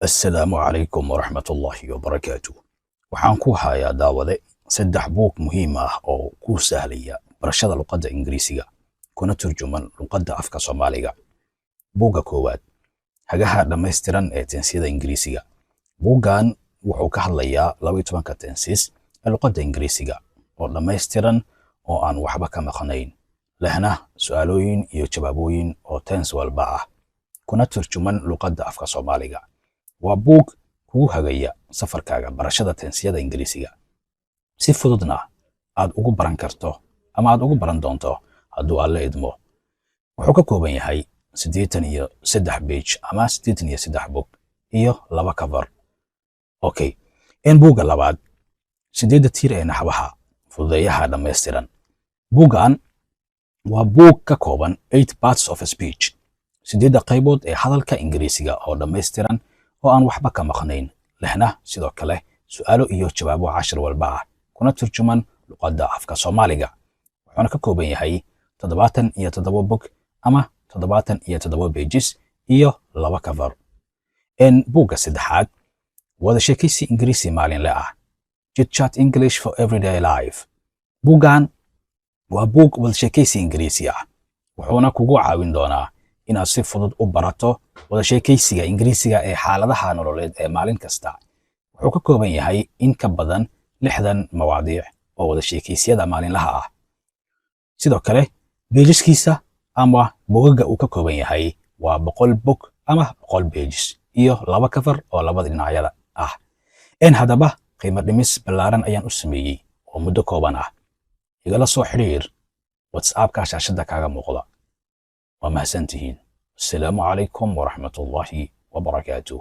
Assalaamu calaykum waraxmatullaahi wabarakaatu. Waxaan ku hayaa, daawade, saddex buug muhiim ah oo kuu sahlaya barashada luqadda Ingiriisiga, kuna turjuman luqadda afka Soomaaliga. Buugga koowaad, Hagaha Dhammaystiran ee Tensiyada Ingiriisiga. Buuggan wuxuu ka hadlayaa 12-ka tenses ee luqadda Ingiriisiga oo dhammaystiran oo aan waxba ka maqnayn, lehna su'aalooyin iyo jawaabooyin oo tense walba ah, kuna turjuman luqadda afka Soomaaliga. Waa buug kugu hagaya safarkaaga barashada tensiyada Ingiriisiga, si fududna aad ugu baran karto ama aad ugu baran doonto hadduu Alle idmo. Wuxuu ka kooban yahay 83 page ama 83 bog iyo laba cover. Okay, in buugga labaad, Sideedda Tiir ee Naxwaha, Fududeeyaha Dhammaystiran. Buuggan waa buug ka kooban eight parts of speech, sideedda qaybood ee hadalka Ingiriisiga oo dhammaystiran oo aan waxba ka maqnayn, lehna sidoo kale su'aalo iyo jawaabo cashir walba ah, kuna turjuman luqadda afka Soomaaliga. Wuxuuna ka kooban yahay 77 bog ama 77 pages iyo laba cover. N buugga saddexaad, Wada Sheekaysi Ingiriisi Maalinle ah, Chit Chat English for Everyday Life. Buuggan waa buug wada sheekaysi Ingiriisi ah, wuxuuna kugu caawin doonaa inaad si fudud u barato wada sheekaysiga Ingiriisiga ee xaaladaha nololeed ee maalin kasta. Wuxuu ka kooban yahay in ka badan 60 mawaadiic oo wada sheekaysyada maalinlaha ah. Sidoo kale pageskiisa ama bogaga uu ka kooban yahay waa 100 bog ama 100 pages iyo laba cover oo labada dhinacyada ah. N haddaba qiimo dhimis ballaaran ayaan u sameeyey oo muddo kooban ah. Igala soo xidhiir WhatsAppka shaashadda kaaga muuqda. Waa mahadsantihiin. Asalaamu calaykum waraxmatullaahi wabarakaatuh.